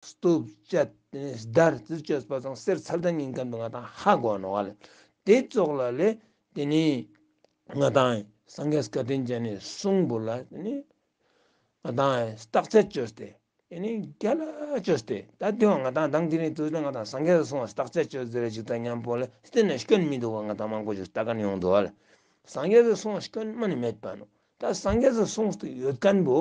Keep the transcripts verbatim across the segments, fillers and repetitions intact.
སྟོབས་བཅད་དེ་ནས་བརྡར་དེ་བཅོས་པ་དང་གསེར་ཚལ་དང་ཉིན་སྐམ་པའི་ང་དང་ཧ་གོ་ནོ་བ་ལ། དེ་ཙོགས་ལ་ལས་དེ་ནས་ང་དང་སངས་རྒྱས་བཀའ་དྲིན་ཅན་ནས་གསུང་པོ་ལ་དེ་ནས་ང་དང་བརྟག་དཔྱད་བཅོས་ཏེ། དེ་ནས་རྒྱལ་ལ་བཅོས་ཏེ། ད་དེ་བ་ང་དང་དང་དེ་ནས་དུས་ལ་ང་དང་སངས་རྒྱས་སུ་གསུངས་པ་བརྟག་དཔྱད་བཅོས་ཟེར་ཞིག་དང་མཉམ་པོ་ལ་སྟེང་ནས་སྐྱོན་མི་འདུག་བ་ང་དང་མང་པོ་ཞིག་ལྟ་མཁན་ཡོང་འདུག་བ་ལ། སངས་རྒྱས་སུ་གསུངས་པ་སྐྱོན་མ་ནི་མེད་པ་ནོ། ད་སངས་རྒྱས་སུ་གསུངས་ཏེ་ཡོད་མཁན་པོ་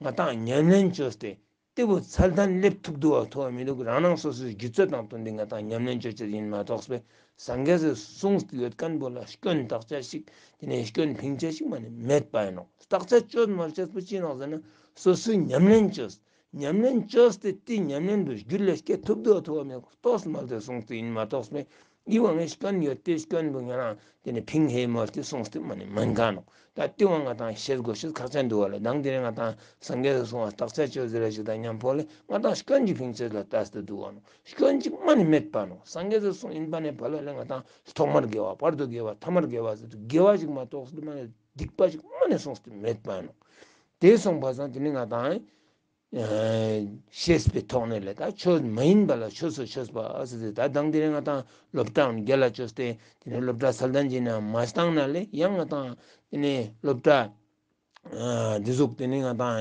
ང་དང་ཉམས་ལེན་བཅོས་ཏེ། དེ་བོ་ཚད་ལྡན་སླེབས་ཐུབ་འདུག་བ་ཐུབ་བ་མི་འདུག་རང་རང་སོ་སོའི་སྒྱུ་རྩལ་དང་བསྟུན་ཏེ་ང་དང་ཉམས་ལེན་བཅོ་བྱེད་ཡིན་མ་གཏོགས་པས། སངས་རྒྱས་སུ་གསུངས་ཏེ་ཡོད་མཁན་པོ་ལ་སྐྱོན་བརྟག་དཔྱད་ཞིག་དེ་ནས་སྐྱོན་ཕིང་དཔྱད་ཞིག་མ་ནི་མེད་པ་ཡིན་ནོ། བརྟག་དཔྱད་བཅོས་མ་བཅོས་པོ་ཅི་ནོག་ཟེར་ན། སོ་སོའི་ཉམས་ལེན་བཅོས། ཉམས་ལེན་བཅོས་ཏེ་དེ་ཉམས་ལེན་དུ་རྒྱུད་ལ་སྐྱེ་ཐུབ་འདུག་བ་ཐུབ་བ་མེད་ལྟོས་མ་ལྟོས་གསུངས་ཏེ་ཡིན་མ་གཏོགས་པས། ཨི་བ་ངས་སྐྱོན་ཡོད་དེ་སྐྱོན་པོ་ང་རང་དེ་ནས་ཕིང་ཧེ་མོ་དེ་གསུངས་ཏེ་མ་ནི་མན་ག་ནོ། ད་དེ་བ་ང་དང་ཤེས་དགོས་ཤེས་ཁག་ཅན་འདུག་བ་ལ། དང་དེ་ནས་ང་དང་སངས་རྒྱས་སུ་གསུངས་པ་བརྟག་དཔྱད་བཅོས་ཟེར་ཞིག་དང་མཉམ་པོ་ལ་ང་དང་སྐྱོན་གྱི་ཕིང་དཔྱད་ལ་ལྟ་སྟེ་འདུག་བ་ནོ། སྐྱོན་གཅིག་མ་ནི་མེད་པ་ནོ། སངས་རྒྱས་སུ་གསུངས་ཡིན་པ་ནས་བ་ལ་ལས་ང་དང་ཐོག་མར་དགེ་བ་བར་དུ་དགེ་བ་ཐ་མར་དགེ་བ་ཟེར་དུ་དགེ་བ་ཞིག་མ་གཏོགས་སུ་མ་ནི་སྡིག་པ་ཞིག་མ་ནི་གསུངས་ཏེ་མེད་པ་ནོ། དེ་སོང་པ་སང་དེ་ནི་ང་དང་། ཤེས་པའི་ཐོག་ནས་ལས་ད་ཆོས་མ་ཡིན་པ་ལ་ཆོས་སུ་ཆོས་པ་ཟེར་ཏེ། ད་དང་དེ་རིང་ང་དང་སློབ་གྲྭའང་རྒྱལ་ལ་བཅོས་ཏེ་དེ་ནས་སློབ་གྲྭ་ཚད་ལྡན་གྱི་ནང་མ་བཏང་ན་ལས་ཡང་ང་དང་དེ་ནས་སློབ་གྲྭ་འདི་ཟུག་དེ་ནས་ང་དང་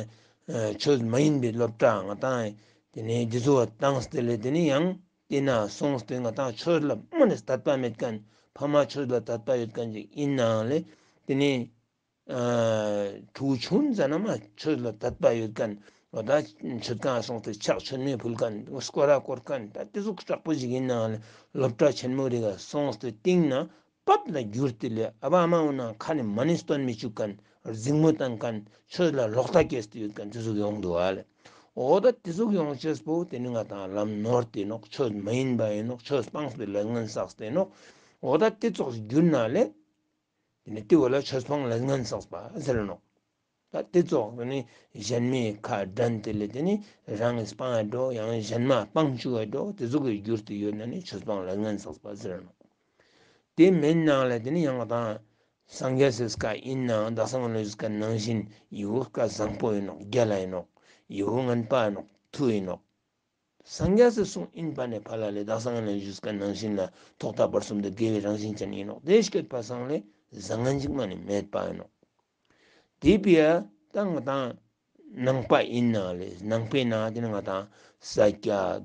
ཆོས་མ་ཡིན་པའི་སློབ་གྲྭ་ང་དང་དེ་ནས་འདི་ཟུག་བཏང་སྟེ་ལས་དེ་ནས་ཡང་དེ་ན་སོང་སྟེ་ང་དང་ཆོས་ལ་མ་ནས་དད་པ་མེད་མཁན། ཕ་མ་ཆོས་ལ་དད་པ་ཡོད་མཁན་ཅིག་ཡིན་ནའང་ལས་དེ་ནས། ཕྲུ་གུ་ཆུང་ཙམ་ན་མ་ཆོས་ལ་དད་པ་ཡོད་མཁན། འོ་ད་མཆོད་ཁང་སོང་སྟེ་ཕྱག་མཆོད་མེ་ཕུལ་མཁན། སྐོར་ར་སྐོར་མཁན། ད་དེ་ཟུག་དྲག་པོ་ཞིག་ཡིན་ནའང་སློབ་གྲྭ་ཆེན་མོ་རིག་སོང་སྟེ་སྟེང་ན་བབ་ལ་གྱུར་ཏེ་ལས་ཨ་ཕ་ཨ་མ་འོ་ན་ཁ་ནས་མ་ནི་སྟོན་མི་བཅུག་མཁན། གཟིགས་མོ་བཏང་མཁན། ཆོས་ལ་ལོག་ལྟ་སྐྱེས་ཏེ་ཡོད་མཁན་དེ་ཟུག་ཡོང་འདུག་བ་ལས། འོ་ད་དེ་ཟུག་ཡོང་ཅེས་པོ་དེ་ནི་ང་དང་ལམ་ནོར་ཏེ་ནོག་ཆོས་མ་ཡིན་པ་ཡིན་ནོག་ཆོས་སྤངས་པའི་ལས་ངན་བསགས་ཏེ་ནོག་འོ་ད་དེ་ཙོགས་གྱུར་ན་ལས། དེ་ནས་དེ་བོ་ལ་ཆོས་སྤངས་ལས་ངན་བསགས་པ་ཟེར་ནོ། ད་དེ་ཙོགས་དེ་ནས་གཞན་མའི་ཁ་དགྲན་དེ་ལས་དེ་ནས་རང་གིས་སྤང་ཡ་འགྲོ། ཡང་གཞན་མ་སྤང་བཅུག་ཡ་འགྲོ། དེ་ཙོགས་ཀྱི་རྒྱུར་དུ་ཡོད་ན་ནི་ཆོས་སྤངས་ལས་ངན་བསགས་པ་ཟེར་ནོ། དེ་མིན་ནའང་ལས་དེ་ནས་ཡང་དང་སངས་རྒྱས་སི་བཀའ་ཡིན་ནའང་དག་ས་ང་ལོ་ཟིག་ག་ནང་བཞིན་ཡིའུ་བཀའ་བཟང་པོ་ཡིན་ནོག་རྒྱལ་ལ་ཡིན་ནོག་ཡིའུ་ངན་པ་ཡིན་ནོག་མཐུ་ཡིན་ནོག་སངས་རྒྱས་སུ་གསུངས་ཡིན་པ་ནས་ཕ་ལ་ལས་དག་སང་ལ་ཞུས་ཀ་ནང་བཞིན་ལ་ཐོག་མཐའ་བར་གསུམ་དུ་དགེ་བའི་རང་བཞིན་ཅན་ཡིན་ནོག་དེ་སྐད་པ་སང་ལས་བཟང་ངན་གཅིག་མ་ནི་མེད་པ་ཡིན་ནོག་དེ་བས་ད་ང་དང་ནང་པ་ཡིན་ན་ལས་ནང་པའི་ནང་དེ་ནི་ང་དང་ས་སྐྱ་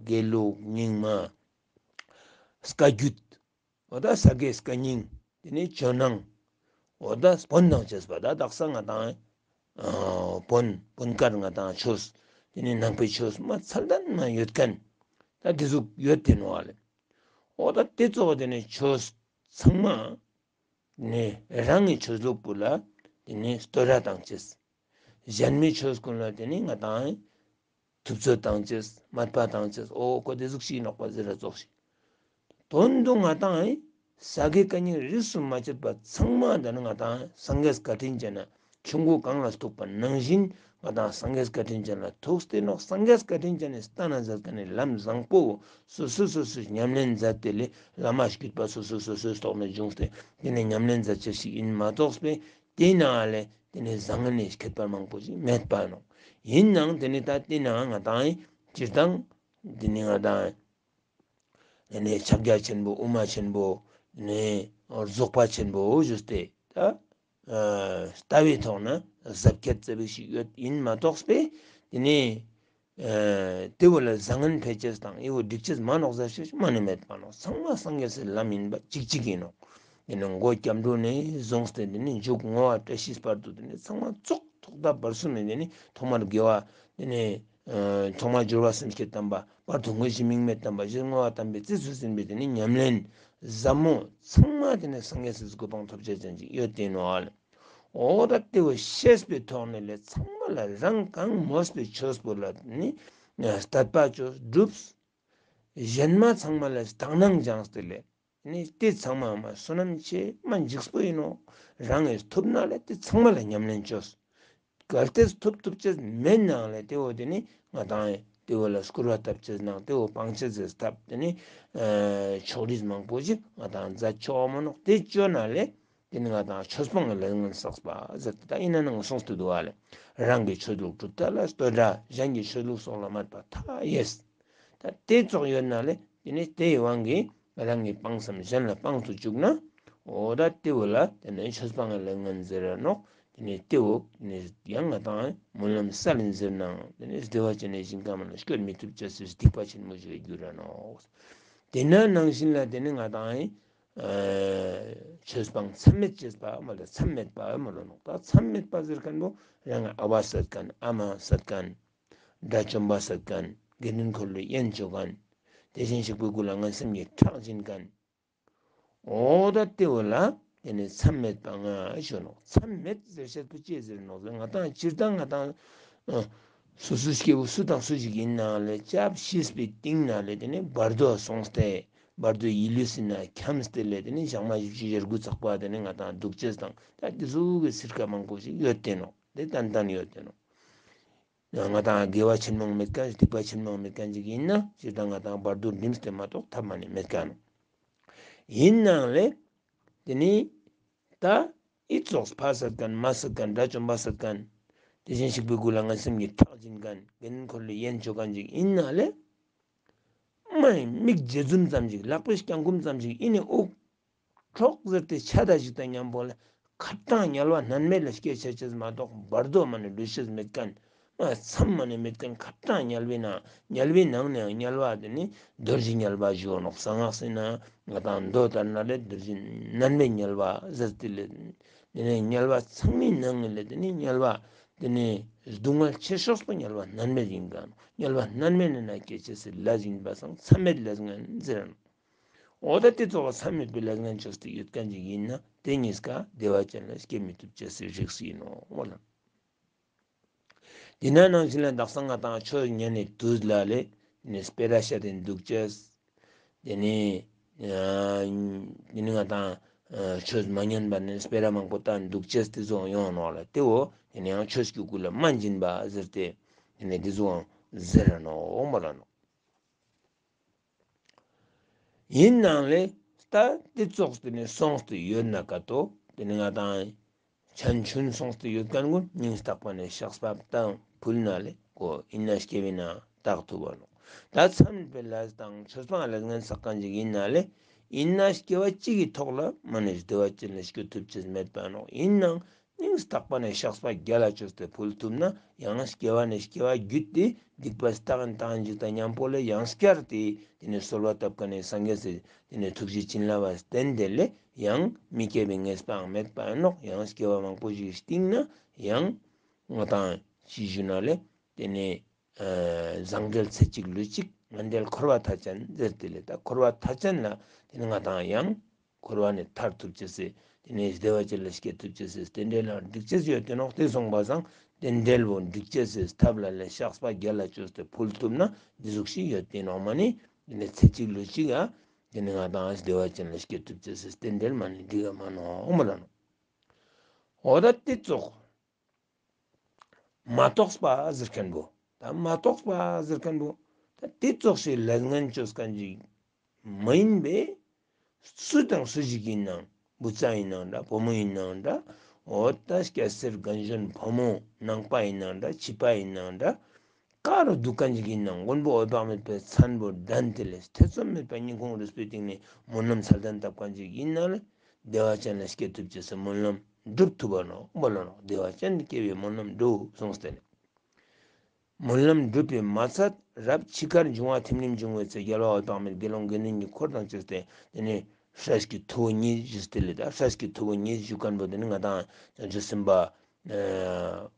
དགེ་ལུགས་རྙིང་མ་བཀའ་བརྒྱུད། འོ་ད་ས་དགེ་བཀའ་རྙིང་། དེ་ནས་ཇོ་ནང་། འོ་ད་བོན་དང་བཅས་པ་ད་དག་ས་ང་དང་། བོན་བོན་དཀར་ང་དང་ཆོས། དེ་ནས་ནང་པའི་ཆོས་མ་ཚད་ལྡན་མ་ཡོད་མཁན། ད་དེ་ཟུག་ཡོད་དེ་ནོ་ཨ་ལེ། འོ་ད་དེ་གཙོ་བོ་དེ་ནས་ཆོས་ཚང་མ། དེ་ནས་རང་གི་ཆོས་ལུགས་པོ་ལ། དེ་ནས་བསྟོད་ར་དང་བཅས། གཞན་མའི་ཆོས་ཀུན་ལ་དེ་ནས་ང་དང་། ཐུབ་ཚོད་བཏང་ཅེས་སྨད་པ་བཏང་ཅེས་ཨོ་ཁོ་དེ་ཟུག་ཞིག་ནོག་པ་ཟེར་ར་ཙོགས་ཤིག་དོན་དུ་ང་དང་ཨེ་ས་དགེ་བཀའ་རྙིང་རིས་སུ་མ་ཆད་པ་ཚང་མ་ད་ནི་ང་དང་སངས་རྒྱས་བཀའ་དྲིན་ཅན་ན་ཆུ་མགོ་གངས་ལ་ཐུག་པ་ནང་བཞིན་ང་དང་སངས་རྒྱས་བཀའ་དྲིན་ཅན་ལ་ཐུག་སྟེ་ནོག་སངས་རྒྱས་བཀའ་དྲིན་ཅན་ནི་ལྟ་ན་མཛད་མཁན་ནི་ལམ་བཟང་པོ་སོ་སོ་སོ་སོས་ཉམས་ལེན་མཛད་དེ་ལས་བླ་མ་བརྒྱུད་པ་སོ་སོ་སོ་སོའི་ཐོག་ནས་བྱུང་སྟེ་དེ་ནས་ཉམས་ལེན་མཛད་ཅེས་ཤིག་ཡིན་མ་གཏོགས་པས། དེའི་ནང་ལས་དེ་ནས་བཟང་ངན་ནས་ཁྱད་པར་མང་པོ་ཞིག་མེད་པ་ནོ། ཡིན་ནའང་དེ་ནས་ད་དེ་ནང་ང་དང་སྤྱིར་བཏང་དེ་ནས་ང་དང་དེ་ནས་ཕྱག་རྒྱ་ཆེན་པོ་དབུ་མ་ཆེན་པོ་དེ་ནས་རྫོགས་པ་ཆེན་པོ་ཞུས་ཏེ་ད་ལྟ་བའི་ཐོག་ན་ཟབ་ཁྱད་བརྩེ་བའི་ཞིག་ཡོད་ཡིན་མ་གཏོགས་པས་དེ་ནས། དེ་བོ་ལ་བཟང་ངན་འཕེལ་ཅེས་དང་ཨེ་བོ་སྒྲིག་ཅེས་མ་ནོག་ཟེར་ཤེས་མ་ནི་མེད་པ་ནོག་ཚང་མ་སངས་རྒྱས་སི་ལམ་ཡིན་པ་གཅིག་གཅིག་ཡིན་ནོག་དེ་ནི་མགོ་སྐྱབས་འགྲོ་ནས་བཟུང་སྟེ་དེ་ནི་མཇུག་བསྔོ་བ་བཀྲ་ཤིས་བར་དུ་དེ་ནི་ཚང་མ་ཙོགས་ཐོག་མཐའ་བར་གསུམ་ནས་དེ་ནི་ཐོག་མར་དགེ་བ་དེ་ནི་ཐོག་མར་སྦྱོར་བ་སེམས་བསྐྱེད་དམ་པ་བར་དུ་དངོས་གཞི་དམིགས་མེད་དམ་པ་བཞི་བསྔོ་བ་དམ་པའི་རྩིས་སུ་ཟིན་པའི་དེ་ནི་ཉམས་ལེན་ཟབ་མོ་ཚང་མ་དེ་ནི་སངས་རྒྱས་སི་གོ་འཕང་ཐོབ་ཅེས་ཅན་ཅིག་ཡོད་དེ་ནོ་ཨ་ལེ། འོ་ད་དེ་བོ་ཤེས་པའི་ཐོག་ནས་ལས་ཚང་མ་ལ་རང་གང་མོས་པའི་ཆོས་པོ་ལ་ནི་དད་པ་ཅོས་སྒྲུབས། གཞན་མ་ཚང་མ་ལ་དག་སྣང་སྦྱངས་ཏེ་ལས་ནི་དེ་ཚང་མ་མ་བསོད་ནམས་ཆེ་མ་འཇིགས་པོ་ཡིན་ནོ། རང་གིས་ཐུབ་ན་ལས་དེ་ཚང་མ་ལ་ཉམས་ལེན་ཅོས། གལ་ཏེ་ཐུབ་ཐུབ་ཅེས་མེད་ནའང་ལས་དེ་བོ་དེ་ནི་ང་དང་དེ་བོ་ལ་སྐུར་བ་བཏབ་ཅེས་ནང་དེ་བོ་སྤང་ཅེས་ཟེར་ཐབས་དེ་ནི་ཕྱོགས་རིས་མང་པོ་ཞིག་ང་དང་མཛད་ཆོག་མ་ནོག་དེ་ཅོ་ན་ལས། དེ་ནི་ང་དང་ཆོས་སྤོང་གི་ལས་ངན་བསགས་པ་ཟེར་ཏེ་ད་ཡིན་ན་ནང་གསུངས་ཏེ་འདུག་བ་ལས། རང་གི་ཆོས་ལུགས་གྲུབ་མཐའ་ལ་བསྟོད་ར་གཞན་གྱི་ཆོས་ལུགས་སོགས་ལ་སྨད་པ་མཐའ་ཡས། ད་དེ་ཙོགས་ཡོད་ན་ལས་དེ་ནས་དེའི་དབང་གིས་རང་གི་སྤང་བསམ་གཞན་ལ་སྤང་དུ་བཅུག་ན། འོ་ད་དེ་བོ་ལ་དེ་ནས་ཆོས་སྤང་གི་ལས་ངན་ཟེར་ར་ནོག་དེ་ནས་དེ་བོ་དེ་ནས་ཡང་ང་དང་སྨོན་ལམ་སལ་ཡིན་ཟེར་ནའང་དེ་ནས་བདེ་བ་ཅན་ནས་ཞིང་ཁམས་ལ་སྐྱོད་མི་ཐུབ་ཅེས་སི་སྡིག་པ་ཆེན་མོ་ཞིག་གྱུར་ར་ནོག་དེ་ན་ནང་བཞིན་ལ་དེ་ནས་ང་དང་ཆོས་སྤང་མཚམས་མེད་ཅེས་པ་མ་ལ་མཚམས་མེད་པ་མ་ལ་ནོག་ད་མཚམས་མེད་པ་ཟེར་མཁན་པོ་རང་ཨ་བ་བསད་མཁན་ཨ་མ་བསད་མཁན། དགྲ་བཅོམ་པ་བསད་མཁན། དགེ་འདུན་འཁོར་ལོའི་དབྱེན་འཇོག་མཁན། དེ་བཞིན་གཤེགས་པའི་སྐུ་ལ་ངན་སེམས་ཀྱི་ཁྲག་འབྱིན་མཁན། འོ་ད་དེ་བོ་ལ་དེ་ནས་མཚམས་མེད་པ་ང་ཞུ་ནོག་མཚམས་མེད་ཟེར་བཤད་པོ་ཅི་ཟེར་ནོག་ཟེར་ང་དང་སྤྱིར་བཏང་ང་དང་ཨ་སོ་སོའི་སྐྱེ་བོ་སུ་དང་སུ་ཞིག་ཡིན་ནའང་ལས་སྐྱབས་ཤེས་པའི་སྟེང་ན་ལས་དེ་ནས་བར་དོ་སོང་སྟེ་བར་དོ་ཡིད་ལུས་སི་ན་འཁྱམས་ཏེ་ལས་དེ་ནས་ཞག་མ་བཞི་བཅུ་ཞེ་དགུ་ཚགས་པ་དེ་ནས་ང་དང་སྡུག་ཅེས་དང་ད་དེ་ཟུག་གི་སིར་ཁ་མང་པོ་ཞིག་ཡོད་དེ་ནོག་དེ་ཏན་ཏན་ཡོད་དེ་ནོག་ང་དང་དགེ་བ་ཆེན་མོ་མེད་མཁན་སྡིག་པ་ཆེན་མོ་མེད་མཁན་ཅིག་ཡིན་ན་སྤྱིར་བཏང་ང་དང་བར་དོ་འགྲིམས་ཏེ་མ་གཏོགས་ཐབས་མ་ནས་མེད་མཁན། ཡིན་ནའང་ལས་དེ་ནི་ད་ཨི་ཙོགས་ཕ་བསད་མཁན་མ་བསད་མཁན་དགྲ་བཅོམ་པ་བསད་མཁན། དེ་བཞིན་གཤེགས་པའི་སྐུ་ལ་ངན་སེམས་ཀྱི་ཁྲག་འབྱིན་མཁན་དགེ་འདུན་འཁོར་ལོའི་དབྱེན་འཇོག་མཁན་ཅིག་ཡིན་ནའང་ལས། མ་ཡིན་མིག་འབྱེད་འཛུམ་ཙམ་ཞིག་ལག་པའི་རྐྱང་འཁུམ་ཙམ་ཞིག་ཨི་ནི་དབུགས་ཁྲོག་ཟེར་ཏེ་ཆ་ད་ཞིག་དང་མཉམ་པོ་ལ་ཁ་གྲངས་དམྱལ་བ་སྣང་མེད་ལ་སྐྱེ་ཆ་ཆེས་མ་གཏོགས་བར་དོ་མ་ནས་འགྲོ་ཤེས་མེད་མཁན། མ་མཚམས་མ་ནས་མེད་མཁན་ཁ་གྲངས་དམྱལ་བའི་ནང་དམྱལ་བའི་ནང་ནས་དམྱལ་བ་དེ་ནི་རྡོ་རྗེ་དམྱལ་བ་ཞུ་ནོག་གསང་སྔགས་སི་ན་ང་དང་མདོ་ལྟར་ན་ལས་རྡོ་རྗེ་སྣང་མེད་དམྱལ་བ་ཟེར་ཏེ་ལས། དེ་ནས་དམྱལ་བ་ཚང་མའི་ནང་ལས་དེ་ནི་དམྱལ་བ་དེ་ནི་སྡུག་བསྔལ་ཆེ་ཤོས་པོ་དམྱལ་བ་སྣང་མེད་ཡིན་ག་ནོག་དམྱལ་བ་སྣང་མེད་ནས་ན་སྐྱེ་ཆེས་སི་ལས་ཡིན་པ་སང་མཚམས་མེད་ལས་ངན་ཟེར་ནོག་འོ་ད་དེ་ཙོགས་མཚམས་མེད་པའི་ལས་ངན་བཅོས་ཏེ་ཡོད་མཁན་ཅིག་ཡིན་ན་དེ་གཉིས་ཀ་བདེ་བ་ཅན་ལ་སྐྱེ་མི་ཐུབ་ཅེས་སི་རིགས་སུ་ཡིན་ནོག་འོ་ལ། དེ་ན་ནང་བཞིན་ལ་དག་ས་ང་དང་ཆོས་ཉན་ནས་དུས་ལ་ལས་ནས་སྤེ་ར་བཤད་དེ་འདུག་ཅེས། དེ་ནས་ཨ་དེ་ནས་ང་དང་ཨ་ཆོས་མ་ཉན་པ་ནས་སྤེ་ར་མང་པོ་བཏང་འདུག་ཅེས་དེ་ཚོ་ཡོང་ནོག་ལ་དེ་འོ་དེ་ནས་ཡང་ཆོས་ཀྱི་སྐུ་ལ་མ་འབྱིན་པ་ཟེར་ཏེ་དེ་ནས་དེ་ཚོ་ཡང་ཟེར་ར་ནོག་འོ་མ་ལ་ནོག་ཡིན་ནའང་ལས་ད་དེ་ཙོགས་དེ་ནས་སོང་སྟེ་ཡོད་ན་ཀ་ཏོ་དེ་ནས་ང་དང་ཆན་ཆུན་སོང་སྟེ་ཡོད་མཁན་ཀུན་སྙིང་སྟག་པ་ནས་བཤགས་པ་བཏང་ཕུལ་ན་ལས་གོ་ཡིན་ན་སྐྱེ་བའི་ནང་བཏགས་ཐུབ་བ་ནོག་ད་མཚམས་པའི་ལས་དང་ཆོས་སྤང་ལས་ངན་བསགས་མཁན་ཅིག་ཡིན་ན་ལས་ཡིན་ན་སྐྱེ་བ་གཅིག་གི་ཐོག་ལ་མ་ནས་བདེ་བ་ཅན་ལ་སྐྱེ་ཐུབ་ཅེས་མེད་པ་ནོག་ཡིན་ནའང་སྙིང་སྟག་པ་ནས་བཤགས་པ་རྒྱལ་ལ་བཅོས་ཏེ་ཕུལ་ཐུབ་ན་ཡང་སྐྱེ་བ་ནས་སྐྱེ་བ་བརྒྱུད་དེ་སྡིག་པ་བཏང་བཏང་ཞིག་དང་མཉམ་པོ་ལས་ཡང་བསྐྱར་ཏེ་དེ་ནས་གསོལ་བ་བཏབ་མཁན་ནས་སངས་རྒྱས་སི་དེ་ནས་ཐུགས་རྗེ་བྱིན་རླབས་བརྟེན་ཏེ་ལས་ཡང་མི་སྐྱེ་བའི་ངེས་པའང་མེད་པ་ནོག་ཡང་སྐྱེ་བ་མང་པོ་ཞིག་སྟིང་ན་ཡང་ང་དང་ཅི་ཞུ་ན་ལས་དེ་ནས་བཟང་འབྲེལ་ཚེ་གཅིག་ལུས་གཅིག་ངན་འབྲེལ་འཁོར་བ་མཐའ་ཅན་ཟེར་ཏེ་ལས་ད་འཁོར་བ་མཐའ་ཅན་ལ་དེ་ནས་ང་དང་ཡང་འཁོར་བ་ནས་ཐར་ཐུབ་ཅེས་སི་དེ་ནས་བདེ་བ་ཅན་ལ་སྐྱེ་ཐུབ་ཅེས་སི་རྟེན་འབྲེལ་ལ་འགྲིག་ཅེས་ཡོད་དེ་ནོག་དེ་སོང་པ་སང་རྟེན་འབྲེལ་བོ་འགྲིག་ཅེས་སི་ཐབས་ལ་ལས་བཤགས་པ་རྒྱལ་ལ་བཅོས་ཏེ་ཕུལ་ཐུབ་ན་འདི་ཟུག་ཞིག་ཡོད་དེ་ནོག་མ་ནི་དེ་ནས་ཚེ་གཅིག་ལུས་གཅིག་ཨ་དེ་ནས་ང་དང་བདེ་བ་ཅན་ལ་སྐྱེ་ཐུབ་ཅེས་སི་རྟེན་འབྲེལ་མ་ནི་འགྲིག་ག་མ་ནོག་མ་ལ་ནོག་འོ་ད་དེ་ཙོགས། མ་རྟོགས་པ་ཟེར་མཁན་པོ། ད་མ་རྟོགས་པ་ཟེར་མཁན་པོ། ད་དེ་ཙོགས་ཤིག་ལས་ངན་བཅོས་མཁན་ཅིག་མ་ཡིན་པས། སུ་དང་སུ་ཞིག་ཡིན་ནའང་བུ་ཚ་ཡིན་ནའང་འདྲ་བུ་མོ་ཡིན་ནའང་འདྲ། འོ་ད་སྐྱ་སེར་རྒན་གཞོན་ཕོ་མོ་ནང་པ་ཡིན་ནའང་འདྲ་ཕྱི་པ་ཡིན་ནའང་འདྲ། ག་རུ་འདུག་མཁན་ཅིག་ཡིན་ནའང་མགོན་པོ་འོད་དཔག་མེད་པའི་མཚན་པོ་དྲན་ཏེ་ལས་ཐེ་ཚོམ་མེད་པ་སྙིང་ཁོང་རུས་པའི་གཏིང་ནས་སྨོན་ལམ་ཚད་ལྡན་བཏབ་མཁན་ཅིག་ཡིན་ན་ལས་བདེ་བ་ཅན་ལ་སྐྱེ་ཐུབ་ཅེས་སི་སྨོན་ལམ་འགྲུབ་ཐུབ་བ་ནོག་མ་ལ་ནོག་བདེ་བ་ཅན་དུ་སྐྱེ་བའི་སྨོན་ལམ་འགྲུབ་གསུངས་ཏེ་ནས། སྨོན་ལམ་འགྲུབ་པའི་མ་ཚད་རབ་འཆི་ཁར་འབྱུང་བ་ཐིམ་རིམ་འབྱུང་བའི་ཚེ་རྒྱལ་བ་འོད་དཔག་མེད་དགེ་སློང་དགེ་འདུན་གྱི་འཁོར་དང་བཅས་ཏེ་དེ་ནས་སྲས་ཀྱི་ཐུ་བོ་གཉིས་ཞུས་ཏེ་ལས་ད་སྲས་ཀྱི་ཐུ་བོ་གཉིས་ཞུ་མཁན་པོ་དེ་ནི་ང་དང་བྱང་ཆུབ་སེམས་དཔའ་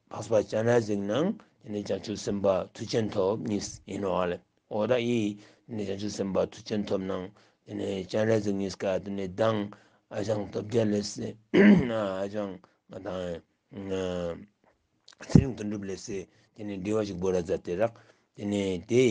འཕགས་པ་སྤྱན་རས་གཟིགས་ནང་དེ་ནས་བྱང་ཆུབ་སེམས་དཔའ་མཐུ་ཆེན་ཐོབ་གཉིས་ཡིན་ནོག་ཨ་ལེ། འོ་ད་ཡིས་དེ་ནས་བྱང་ཆུབ་སེམས་དཔའ་མཐུ་ཆེན་ཐོབ་ནང་དེ་ནས་སྤྱན་རས་གཟིགས་གཉིས་ཀ་དེ་ནས་མདང་ཨ་ཞང་སྟོབས་རྒྱལ་ལེ་སེ་ཨ་ཞང་ང་དང་ཚེ་རིང་དོན་གྲུབ་ལེ་སེ་དེ་ནས་འབྲེལ་བ་ཞིག་བོར་ར་མཛད་དེ་རག་དེ་ནས་དེ་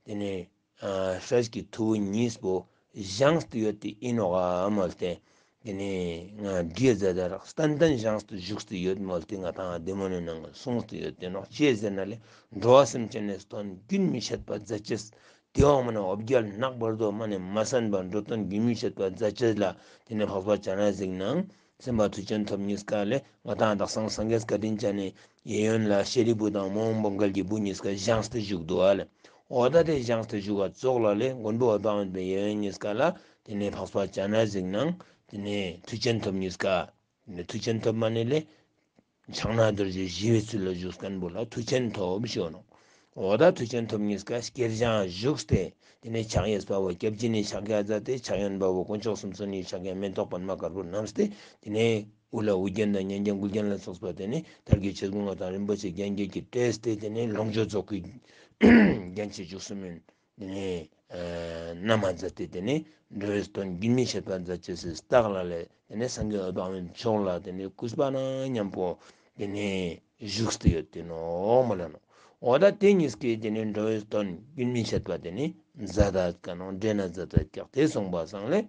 དེ་ནས་ཨ་སྲས་ཀྱི་ཐུ་བོ་གཉིས་པོ་བཞེངས་ཏེ་ཡོད་དེ་ཡིན་ནོག་ཨ་མོལ་ཏེ། དེ་ནས་ང་འདྲིས་ཟ་ད་རག་ཏན་ཏན་བཞེངས་ཏེ་བཞུགས་ཏེ་ཡོད་མོལ་ཏེ་ང་དང་བདེ་མོ་ནས་ནང་གསུངས་ཏེ་ཡོད་དེ་ནོག་ཅི་ཟེར་ན་ལས་འགྲོ་བ་སེམས་ཅན་ནས་དོན་རྒྱུན་མི་འཆད་པ་མཛད་ཅེས། དེའང་མ་ནས་འོ་བརྒྱལ་ནག་བར་དོ་མ་ནས་མ་སན་པ་འགྲོ་དོན་རྒྱུན་མི་འཆད་པ་མཛད་ཅེས་ལ་དེ་ནས་འཕགས་པ་སྤྱན་རས་གཟིགས་ནང་སེམས་དཔའ་མཐུ་ཆེན་ཐོབ་གཉིས་ཀ་ལས་ང་དང་དག་སང་སངས་རྒྱས་བཀའ་དྲིན་ཅན་ནས་གཡས་གཡོན་ལ་ཤཱ་རིའི་བུ་དང་མོའུ་འགལ་གྱི་བུ་གཉིས་ཀ་བཞེངས་ཏེ་བཞུགས་འདུག་ཨ་ལེ། འོ་ད་དེ་བཞེངས་ཏེ་བཞུགས་པ་ཙོགས་ལ་ལས་མགོན་པོ་འོད་དཔག་མེད་པའི་ཡབ་ཡུམ་གཉིས་ཀ་ལ་དེ་ནས་འཕགས་པ་ཙ་ན་གཟིགས་ནང་དེ་ནས་མཐུ་ཆེན་ཐོབ་གཉིས་ཀ། དེ་ནས་མཐུ་ཆེན་ཐོབ་མ་ནས་ལས་ཕྱག་ན་རྡོ་རྗེ་ཞི་བའི་ཚུལ་ལ་བཞུགས་མཁན་པོ་ལ་མཐུ་ཆེན་ཐོབ་ཞུ་ནོ། འོ་ད་མཐུ་ཆེན་ཐོབ་གཉིས་ཀ་སྐྱེས་སྦྱངས་བཞུགས་ཏེ་དེ་ནས་ཕྱག་གཡས་པ་བོ་སྐྱབས་རྗེ་ནས་ཕྱག་རྒྱ་མཛད་དེ་ཕྱག་གཡོན་པ་བོ་དཀོན་མཆོག་གསུམ་མཚོན་ནས་ཕྱག་རྒྱ་མེ་ཏོག་པདྨ་དཀར་པོ་བསྣམས་ཏེ་དེ་ནས་དབུ་ལ་ཨོ་རྒྱན་དང་མཉན་རྒྱན་མགུལ་རྒྱན་ལ་སོགས་པ་དེ་ནས་དར་གྱི་ཆས་གོས་ལྔ་དང་རིན་པོ་ཆེ་རྒྱན་བརྒྱད་ཀྱིས་སྤྲས་ཏེ་དེ་ནས་ལོངས་སྤྱོད་རྫོགས་སྐུའི་རྒྱན་ཆས་བཞུགས་སུ་མིན། དེ་ནས་ཨ་རྣམ་མཛད་དེ་དེ་ནས་འགྲོ་བའི་དོན་རྒྱུན་མི་འཆད་པར་མཛད་ཅེས་སི་རྟགས་ལ་ལས་དེ་ནས་སངས་རྒྱས་འོད་དཔག་མེད་མཆོག་ལ་དེ་ནས་གུས་པ་ན་མཉམ་པོ་དེ་ནས་བཞུགས་ཏེ་ཡོད་དེ་ནོ་མ་ལ་ནོ། འོ་ད་དེ་གཉིས་ཀྱིས་དེ་ནས་འགྲོ་བའི་དོན་རྒྱུན་མི་འཆད་པ་དེ་ནས་མཛད་ད་ཀ་ནོ་འདྲེན་ན་མཛད་ད་ཀྱག་དེ་སོང་པ་སང་ལས་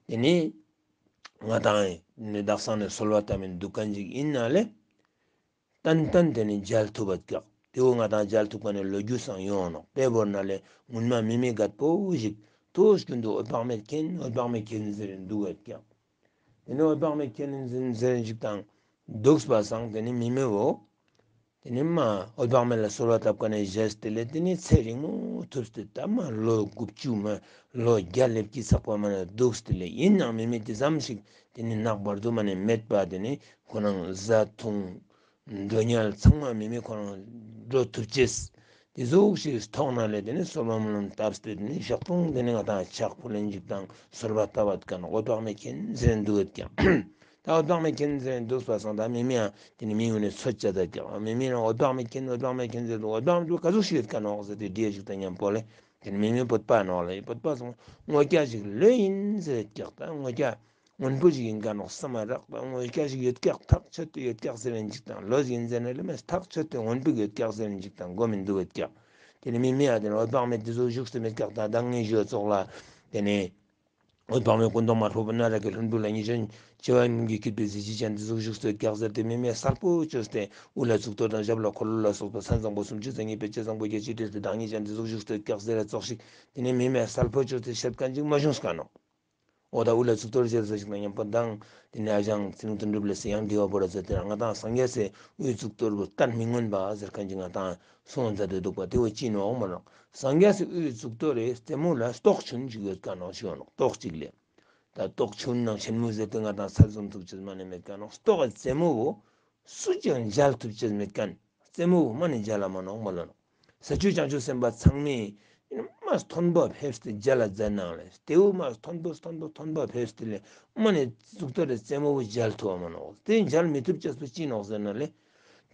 དེ་ནས་ང་དང་ནི་དག་ས་ནས་གསོལ་བ་བཏབ་མིན་འདུག་གན་ཅིག་ཡིན་ན་ལས། ཏན་ཏན་དེ་ནི་མཇལ་ཐུབ་པ་ཀྱག་དེ་བོ་ང་དང་མཇལ་ཐུབ་པ་ནི་ལོ་རྒྱུས་སང་ཡོང་ནོག་དེ་བོར་ན་ལས་སྔོན་མ་མི་མེད་རྒད་པོ་ཞིག་ཐོག་རྒྱུན་དུ་འོད་དཔག་མེད་མཁྱེན། འོད་དཔག་མེད་མཁྱེན་ཟེར་འདུག་པ་ཀྱག་དེ་ནི་འོད་དཔག་མེད་མཁྱེན་ཟེར་ཟེར་ཞིག་དང་འདུག་པ་སང་དེ་ནི་མི་མེད་བོ། དེ་ནི་མ་འོད་དཔག་མེད་ལ་གསོལ་བ་བཏབ་ཀ་ནས་བཞེས་ཏེ་ལས་དེ་ནི་ཚེ་རིང་མོ་ཐུབ་སྟེ་ད་མ་ལོ་དགུ་བཅུ་མ་ལོ་བརྒྱ་ལེབ་ཀྱི་ཚགས་པ་མ་ན་འདུག་སྟེ་ལས་ཡིན་ནང་མི་མེད་དེ་ཙམ་ཞིག་དེ་ནི་ནག་བར་དུ་མ་ནས་མེད་པ་དེ་ནི་ཁོ་རང་བཟའ་འཐུང་འགྲོ་ཉལ་ཚང་མ་མི་མེད་ཁོ་རང་འགྲོ་ཐུབ་ཅེས་དེ་ཟུག་ཞིག་ཐོག་ན་ལས་དེ་ནི་གསོལ་བ་མ་ལོན་བཏབ་སྟེ་དེ་ནི་ཞག་སྟོང་དེ་ནི་ང་དང་ཕྱག་ཕུལ་ལེན་ཅིག་དང་གསོལ་བ་བཏབ་པ་ཀ་ནོ་འོད་དཔག་མེད་མཁྱེན་ཟེར་འདུག་ཀྱང་། ད་འོད་དཔག་མེད་མཁྱེན་ཟེར་འདུག་པ་སང་ད་མི་མེད་ཡང་དེ་ནི་མི་ཡོང་ནས་ཚོད་བཅད་ད་ཀྱག་མི་མེད་ཡང་འོད་དཔག་མེད་མཁྱེན། འོད་དཔག་མེད་མཁྱེན་ཟེར་འདུག་འོད་དཔག་མེད་ག་ཟུག་ཞིག་ཡོད་ཀ་ནོག་ཟེར་ཏེ་བསྡད་ཅིག་ད་མཉམ་པོ་ལས་དེ་ནི་མི་མེད་བོད་པ་ནོག་ལས་བོད་པ་སོང་དངོས་སྐྱ་ཞིག་ལོས་ཡིན་ཟེར་ཀྱག་ད་དངོས་སྐྱ་སྔོན་པོ་ཞིག་ཡིན་ཀ་ནོག་བསམ་མ་རག་ད་དངོས་སྐྱ་ཞིག་ཡོད་ཀྱག་ཐག་ཆོད་དུ་ཡོད་ཀྱག་ཟེར་ཡིན་ཅིག་དང་ལོས་ཡིན་ཟེར་ན་ལས་མེད་ཐག་ཆོད་དུ་སྔོན་པོ་ཡོད་ཀྱག་ཟེར་ཡིན་ཅིག་དང་མགོ་མི་འདུག་ཡོད་ཀྱག་དེ་ནི་མི་མེད་ཡང་དེ་ནི་འོད་དཔག་མེད་དེ་ཚོ་བཞུགས་སུ་མེད་ཀྱག་ད་ད་ངས་ཞུ་ཙོགས་ལ་དེ་ནི། འོད་དཔག་མེད་སྐུ་མདོག་དམར་པོ་པུ་ན་ར་གི་ལྷུན་པོ་ལ་ཉི་ཤར་བྱེ་བ་ཀུན་གྱིས་བསྐྱེད་པའི་གཟི་བརྗིད་ཅན་དེ་ཟུག་བཞུགས་སུ་ཀྱག་ཟེར་ཏེ་མི་མེད་གསལ་པོ་བཅོས་ཏེ་དབུ་ལ་གཙུག་ཏོར་དང་ཞབས་ལ་འཁོར་ལོ་ལ་སོགས་པ་མཚན་བཟང་པོ་སུམ་ཅུ་རྩ་གཉིས་དཔེ་བྱད་བཟང་པོ་བརྒྱད་ཅུས་སྤྲས་ཏེ་བདག་ཉིད་ཅན་དེ་ཟུག་བཞུགས་སུ་ཀྱག་ཟེར་ར་ཙོགས་ཤིག་དེ་ནས་མི་མེད་གསལ་པོ་བཅོས་ཏེ་བཤད་མཁན་ཅིག་མ་བྱུང་ཀ་ནོ། འོ་ད་དབུ་ལ་གཙུག་ཏོར་ཞེས་ཟེར་ཞིག་ན་མཉམ་པོ་མདང་དེ་ནས་ཨ་ཞང་ཚེ་རིང་དོན་གྲུབ་ལས་སེ་ཡང་དེ་བ་བོ་ར་ཟེར་ཏེ་ར་ང་དང་སངས་རྒྱས་སི་དབུའི་གཙུག་ཏོར་བོ་གཏན་མི་མངོན་པ་ཟེར་མཁན་ཅིག་ང་དང་། སོང་མཛད་དེ་འདུག་པ་དེ་བོ་ཅི་ནོག་མ་ནོག་སངས་རྒྱས་སི་དབུའི་གཙུག་ཏོར་རེ་རྩེ་མོ་ལ་ཏོག་ཆུན་ཅིག་ཡོད་ཀ་ནོག་ཞུ་ནོག་ཏོག་ཅིག་ལས། ད་ཏོག་ཆུན་ནང་ཆེན་མོ་ཟེར་ཏེ་ང་དང་ས་བཟུང་ཐུག་ཅིག་མ་ནེ་མེད་ཀ་ནོག་ཏོག་རྩེ་མོ་བོ་སུ་ཅིག་མཇལ་ཐུབ་ཅིག་མེད་ཀ་ནོག་རྩེ་མོ་བོ་མ་ནེ་མཇལ་ལ་མ་ནོག་མ་ལ་ནོག་ས་བཅུའི་བྱང་ཆུབ་སེམས་དཔའ་ཚང་མས་མ་མཐོན་པོ་ཕེབས་ཏེ་མཇལ་ལ་མཛད་ནང་ལས་དེ་བོ་མ་མཐོན་པོ་མཐོན་པོ་མཐོན་པོ་ཕེབས་ཏེ་ལས་མ་ནེ་གཙུག་ཏོར་རེ་རྩེ་མོ་བོ་མཇལ་ཐུབ་བ་མ་ནོག་དེ་མཇལ་མི་ཐུབ་ཅེས་པོ་ཅི་ནོག་ཟེར་ན་ལས།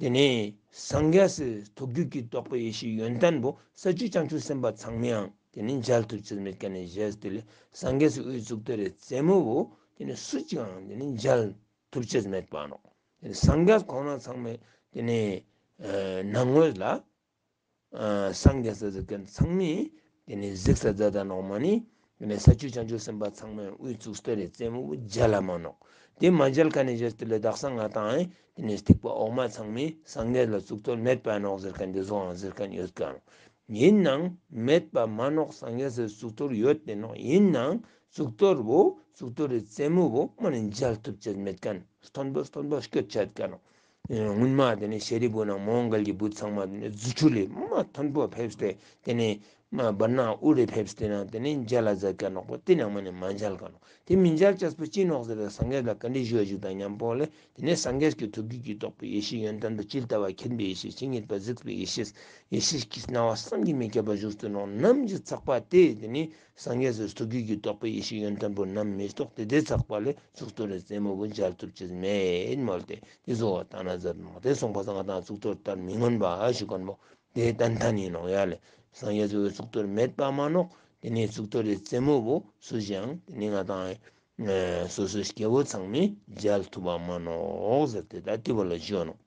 དེ་ནས་སངས་རྒྱས་སི་ཐུགས་རྒྱུད་ཀྱི་རྟོགས་པའི་ཡེ་ཤེས་ཡོན་ཏན་པོ་ས་བཅུའི་བྱང་ཆུབ་སེམས་དཔའ་ཚང་མའང་དེ་ནས་མཇལ་ཐུབ་ཅེས་མེད་ཀ་ནས་བཞེས་ཏེ་ལས་སངས་རྒྱས་སི་དབུའི་གཙུག་ཏོར་རེ་རྩེ་མོ་བོ་དེ་ནས་སུ་ཅིའང་དེ་ནས་མཇལ་ཐུབ་ཅེས་མེད་པ་ནོག་དེ་ནས་སངས་རྒྱས་ཁོང་རང་ཚང་མས་དེ་ནས་ཨ་ནང་ངོས་ལ་ཨ་སངས་རྒྱས་ཟེར་མཁན་ཚང་མས་དེ་ནས་གཟིགས་ས་མཛད་ད་ནོག་མ་ནི། དེ་ནས་ས་བཅུའི་བྱང་ཆུབ་སེམས་དཔའ་ཚང་མས་དབུའི་གཙུག་ཏོར་རེ་རྩེ་མོ་བོ་མཇལ་ལ་མ་ནོག་དེ་མ་མཇལ་ཀ་ནས་བཞེས་ཏེ་ལས་དག་ས་ང་དང་ཨེ་དེ་ནས་ཐེག་པ་འོག་མ་ཚང་མས་སངས་རྒྱས་ལ་གཙུག་ཏོར་མེད་པ་ནོག་ཟེར་མཁན་དེ་བཟོ་འང་ཟེར་མཁན་ཡོད་ཀ་ནོག་ཡིན་ནའང་མེད་པ་མ་ནོག་སངས་རྒྱས་སི་གཙུག་ཏོར་ཡོད་དེ་ནོག་ཡིན་ནའང་གཙུག་ཏོར་བོ་གཙུག་ཏོར་རེ་རྩེ་མོ་བོ་མ་ནེ་མཇལ་ཐུབ་ཅེས་མེད་མཁན་མཐོན་པོ་མཐོན་པོ་སྐྱོད་ཆད་ཀ་ནོག་སྔོན་མ་དེ་ནས་ཤཱ་རིའི་བུ་ནང་མོའུ་འགལ་གྱི་བུ་ཚང་མ་དེ་ནས་རྫུ་འཕྲུལ་ལས་མ་མཐོན་པོ་ཕེབས་ཏེ་དེ་ནས་མ་བར་སྣང་དབུ་རེ་ཕེབས་ཏེ་ན་དེ་ནས་མཇལ་ལ་མཛད་ཀ་ནོག་པོ་དེ་ནང་མ་ནེ་མ་མཇལ་ཀ་ནོག་དེ་མི་མཇལ་ཅེས་པོ་ཅི་ནོག་ཟེར་ན་སངས་རྒྱས་ལ་བཀའ་འདྲི་ཞུ་བ་ཞིག་དང་མཉམ་པོ་ལས་དེ་ནས་སངས་རྒྱས་ཀྱི་ཐུགས་རྒྱུད་ཀྱི་རྟོགས་པའི་ཡེ་ཤེས་ཡོན་ཏན་པོ་ཇི་ལྟ་བ་མཁྱེན་པའི་ཡེ་ཤེས་ཇི་སྙེད་པ་གཟིགས་པའི་ཡེ་ཤེས་ཡེ་ཤེས་ཀྱི་སྣང་བ་བསམ་གྱིས་མི་ཁྱབ་པ་བཞུགས་ཏེ་ནོག་ནམ་ཞིག་ཚགས་པ་དེ་དེ་ནས་སངས་རྒྱས་སི་ཐུགས་རྒྱུད་ཀྱི་རྟོགས་པའི་ཡེ་ཤེས་ཡོན་ཏན་པོ་ནམ་མི་རྟོགས་ཏེ་དེ་ཚགས་པ་ལས་གཙུག་ཏོར་རེ་རྩེ་མོ་བོ་མཇལ་ཐུབ་ཅེས་མེད་མོལ་ཏེ་དེ་བཟོ་བ་ལྟ་ན་མཛད་ནོག་དེ་སོང་པ་སང་ང་དང་གཙུག་ཏོར་ལྟར་མི་མངོན་པ་ཞུ་མཁན་པོ་དེ་ཏན་ཏན་ཡིན་ནོག་ཡ་ལས་སངས་རྒྱས་སི་གཙུག་ཏོར་མེད་པ་མ་ནོག་དེ་ནས་གཙུག་ཏོར་རེ་རྩེ་མོ་བོ་སུ་ཞིག་དེ་ནས་ང་དང་སོ་སོའི་སྐྱེ་བོ་ཚང་མས་མཇལ་ཐུབ་པ་མ་ནོག་ཟེར་ཏེ་ད་དེ་བོ་ལ་ཞུ་ནོག་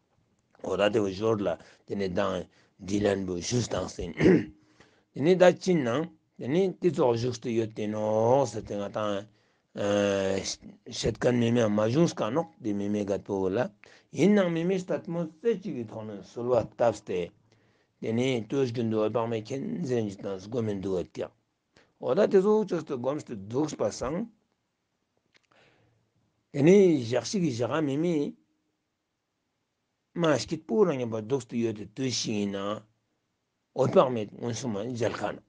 འོ་ད་དེ་བོ་ཞོར་ལ་དེ་ནས་མདང་དྲིས་ལན་པོ་ཞུས་དང་ཟིན། དེ་ནས་ད་ཅི་ནང་དེ་ནས་དེ་ཙོགས་བཞུགས་ཏེ་ཡོད་དེ་ནོག་ཟེར་ཏེ་ང་དང་ཨ་བཤད་མཁན་མི་མེད་མ་བྱུང་ཀ་ནོག་དེ་མི་མེད་རྒད་པོ་བོ་ལ། ཡིན་ནའང་མི་མེད་ལྟད་མོ་རྩེ་གཅིག་གི་ཐོག་ནས་གསོལ་བ་བཏབ་སྟེ། དེ་ནས་ལྟོས་རྒྱུན་དུ་འོད་དཔག་མེད་མཁྱེན་ཟེར་གྱི་དང་སྒོམ་མི་འདུག་པ་ཀྱག་འོ་ད་དེ་ཙོགས་བཅོས་ཏེ་སྒོམ་སྟེ་འདུག་པ་སང་། དེ་ནས་ཞག་ཞིག་གི་ཞག་མི་མེད། མ་སྐྱིད་པོ་རང་ཉམས་པ་འདུག་སྟེ་ཡོད་དེ་དུས་ཤིག་ཡིན་ན། འོད་དཔག་མེད་མངོན་སུམ་མཇལ་ཁ་ནོ།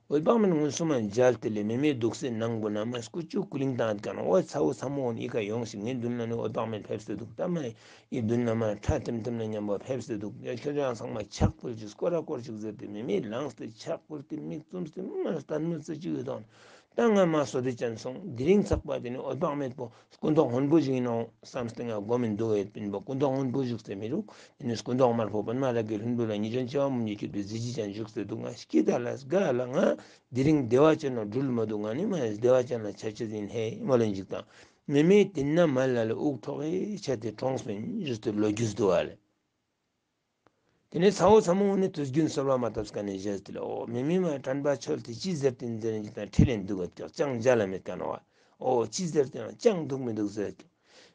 འོད་དཔག་མེད་མངོན་སུམ་མཇལ་ཏེ་ལས་མེ་མེ་འདུག་སེ་ནང་སྒོ་ན་མ་སྐུ་ཅུ་ཀུ་ལིང་བཏང་ཡོད་ཀ་ནོ། འོ་ཚ་བོ་ཚ་མོ་འོ་ནི་ཨི་ཀ་ཡོང་ཞིག་ངའི་མདུན་ལ་ནི་འོད་དཔག་མེད་ཕེབས་སེ་འདུག་ད་མ་ཡི་མདུན་ལ་མ་ཁྲ་ཐིམ་ཐིམ་ན་མཉམ་པོ་ཕེབས་སེ་འདུག་ཡ་ཁྱོད་ཅག་ཚང་མ་ཕྱག་ཕུལ་ཅིག་སྐོར་ར་སྐོར་ཅིག་ཟེར་ཏེ་མེ་མེ་ལངས་ཏེ་ཕྱག་ཕུལ་ཏེ་མིག་བཙུམས་ཏེ་མ་ལྟད་མོ་ཙི་ཅིག་ཡོད་དང་། ད་ང་མ་བསོད་བདེ་ཅན་སོང་དེ་རིང་ཚགས་པ་དེ་ནི་འོད་དཔག་མེད་པོ་སྐུ་མདོག་སྔོན་པོ་ཞིག་ཡིན་ནོ་བསམ་སྟེ་ང་སྒོམ་མི་འདུག་བས་པིན་པོ་སྐུ་མདོག་སྔོན་པོ་བཞུགས་སེ་མི་རུག་དེ་ནི་སྐུ་མདོག་དམར་པོ་པདྨ་རཱ་གའི་ལྷུན་པོ་ལ་ཉེ་ཆར་བྱེ་བ་མུ་ཉེ་ཁྱེར་ཏེ་གཟི་བརྗིད་ཅན་བཞུགས་སེ་འདུག་ང་སྐྱིད་ད་ལ་དགའ་ལ་ང་དེ་རིང་བདེ་བ་ཅན་ལ་འགྲུལ་མ་འདུག་ང་ནི་མ་བདེ་བ་ཅན་ལ་ཆ་ཆེ་ཟིན་ཧེ་མ་ལོན་ཅིག་དང་། མེ་མེ་དེ་ན་མ་ལ་ལ་དབུགས་འཕྲོག་ཨེ་ཆ་དེ་གྲོངས་སོང་ཞུས་ཏེ་ལོ་རྒྱུས་འདུག་བ་ལས། དེ་ནས་ཚ་བོ་ཚ་མོ་ནི་དུས་རྒྱུན་གསོལ་བ་མ་བཏབ་ཀ་ནས་བཞེས་ཏེ་ལ་འོ་མེ་མེ་མ་དྲན་པ་ཆོད་དེ་ཅི་ཟེར་ཏེ་འཛེར་ནས་ཀྱང་ཁྲིད་ལེན་འདུག་ག་ཀྱང་ཅང་མཇལ་ལ་མེད་ཀ་ནོ་བ། འོ་ཅི་ཟེར་ཏེ་ཡང་ཅང་འདུག་མི་འདུག་ཟེར་ཀྱང་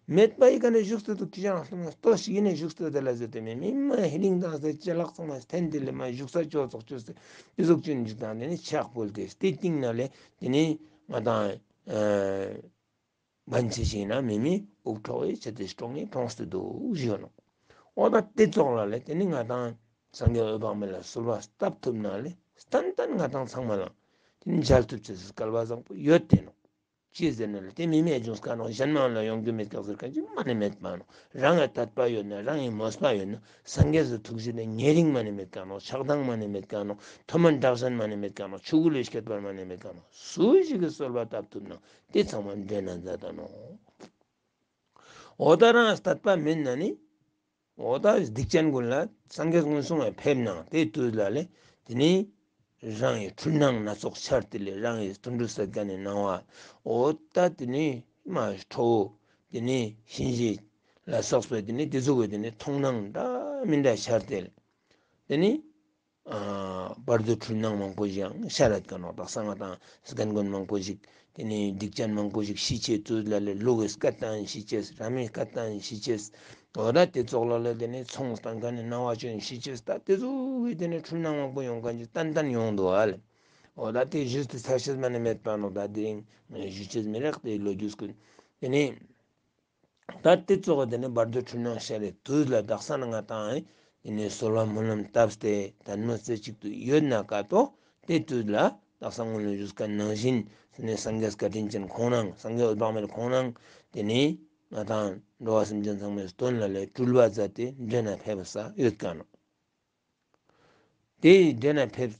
མེད་པ་ཡི་ཀ་ནས་བཞུགས་སུ་འདུག་ཁྱི་ཅང་ལྟོ་ཞིག་ཡིན་ནས་བཞུགས་སུ་དེ་ལ་ཟེར་ཏེ་མེ་མེ་མ་ཧི་ལིང་དང་ཟེར་ཅི་ལག་ཚང་མ་འཐེན་དེ་ལས་མ་བཞུགས་ས་ཅོག་ཙོག་ཅོ་ཟེར་དེ་ཟུག་ཅུ་འཇིག་དང་དེ་ནས་ཕྱག་ཕུལ་ཏེ་སྟེ་སྟེང་ན་ལས་དེ་ནས་ང་དང་། བན་ཆེ་ཞིག་ན་མེ་མེ་དབུགས་འཕྲོག་ཡི་ཆེ་དེ་སྟོང་ངེ་གྲོངས་སུ་འདུག་ཞུ་ནོ། འོ་ད་དེ་ཙོག་ལ་ལས་དེ་ནི་ང་དང་སངས་རྒྱས་འོད་དཔག་མེད་ལ་གསོལ་བ་བཏབ་ཐུབ་ན་ལས་ཏན་ཏན་ང་དང་ཚང་མ་ལ་དེ་ནི་མཇལ་ཐུབ་ཆེ་སྐལ་བ་བཟང་པོ་ཡོད་དེ་ནོ། ཅི་ཟེར་ན་ལས་དེ་མེ་མེ་ཅུང་སྐ་ནོ་གཞན་མ་ལ་ཡོང་རྒྱུ་མེད་ཀྱང་ཟེར་མཁན་ཅིག་མ་ནི་མེད་པ་ནོ། རང་ངི་དད་པ་ཡོད་ན་རང་ངི་མོས་པ་ཡོད་ན་སངས་རྒྱས་སུ་ཐུགས་རྗེ་ནི་ཉེ་རིང་མ་ནི་མེད་ཀྱང་ནོ། ཆགས་སྡང་མ་ནི་མེད་ཀྱང་ནོ། མཐོ་དམན་དྲག་ཞན་མ་ནི་མེད་ཀྱང་ནོ། ཆོས་སྐུ་ལས་སྐྱེས་པ་མ་ནི་མེད་ཀྱང་ནོ། སུ་ཞིག་གིས་གསོལ་བ་བཏབ་ཐུབ་ན་དེ་ཚང་མ་འདྲེན་ན་མཛད་ད་ནོ། འོ་ད་རང་དད་པ་མེད་ན་ནི། འོ་ད་སྡིག་ཅན་ཀུན་ལ་སངས་རྒྱས་མངོན་སུམ་ལ་ཕེབས་ནང་དེ་དུས་ལ་ལས་དེ་ནི་རང་གི་འཁྲུལ་སྣང་སྣ་ཚོགས་འཆར་དེ་ལས་རང་གི་དུད་འགྲོ་ཟེར་མཁན་ནི་སྣང་བ། འོ་ད་དེ་ནི་མ་ཁྲོ་བོ་དེ་ནི་གཤིན་རྗེ་ལ་སོགས་པའི་དེ་ནི་དེ་ཚོ་གི་དེ་ནི་མཐོང་སྣང་འདྲ་མི་འདྲ་འཆར་དེ་ལས་དེ་ནི། བར་དོ་འཁྲུལ་སྣང་མང་པོ་ཞིག་ཡང་ཤར་ར་ཀ་ནོ། དག་ས་ང་དང་རྒན་རྒོན་མང་པོ་ཞིག་དེ་ནས་སྡིག་ཅན་མང་པོ་ཞིག་ཤི་ཆེ་དུས་ལ་ལས་ལུག་གི་སྐད་བཏང་ཤི་ཆེ་ར་མའི་སྐད་བཏང་ཤི་ཆེ། འོ་ད་དེ་ཙོག་ལ་ལས་དེ་ནས་ཚོང་བཏང་མཁན་ནི་སྣང་བ་ཅན་ཤི་ཆེ་ད་དེ་ཚོ་གི་དེ་ནས་འཁྲུལ་སྣང་མང་པོ་ཡོང་མཁན་གྱི་ཏན་ཏན་ཡོང་འདུག་ཨ་ལས། འོ་ད་དེ་ཞུས་ཏེ་ཚར་ཤེས་མ་ནི་མེད་པ་ནོ། ད་དེ་རིང་ཞུ་ཆེས་མི་རག་དེ་ལོ་རྒྱུས་ཀུན་དེ་ནས། ད་དེ་ཙོགས་དེ་ནི་བར་དོ་འཁྲུལ་སྣང་ཤར་རེ་དུས་ལ་དག་ས་ན་ང་དང་དེ་ནི་གསོལ་བ་སྨོན་ལམ་བཏབ་སྟེ་དད་མོས་རྩེ་གཅིག་ཏུ་ཡོད་ན་ཀ་ཏོ་དེ་དུས་ལ་དག་ས་སྔོན་ལ་ཞུས་ཀ་ནང་བཞིན་དེ་ནི་སངས་རྒྱས་བཀའ་དྲིན་ཅན་ཁོང་རང་སངས་རྒྱས་འོད་དཔག་མེད་ཁོང་རང་དེ་ནི་ང་དང་འགྲོ་བ་སེམས་ཅན་ཚང་མའི་དོན་ལ་ལས་སྤྲུལ་པ་མཛད་དེ་འདྲེན་ན་ཕེབས་ས་ཡོད་ཀ་ནོ། དེ་ཡི་འདྲེན་ན་ཕེབས་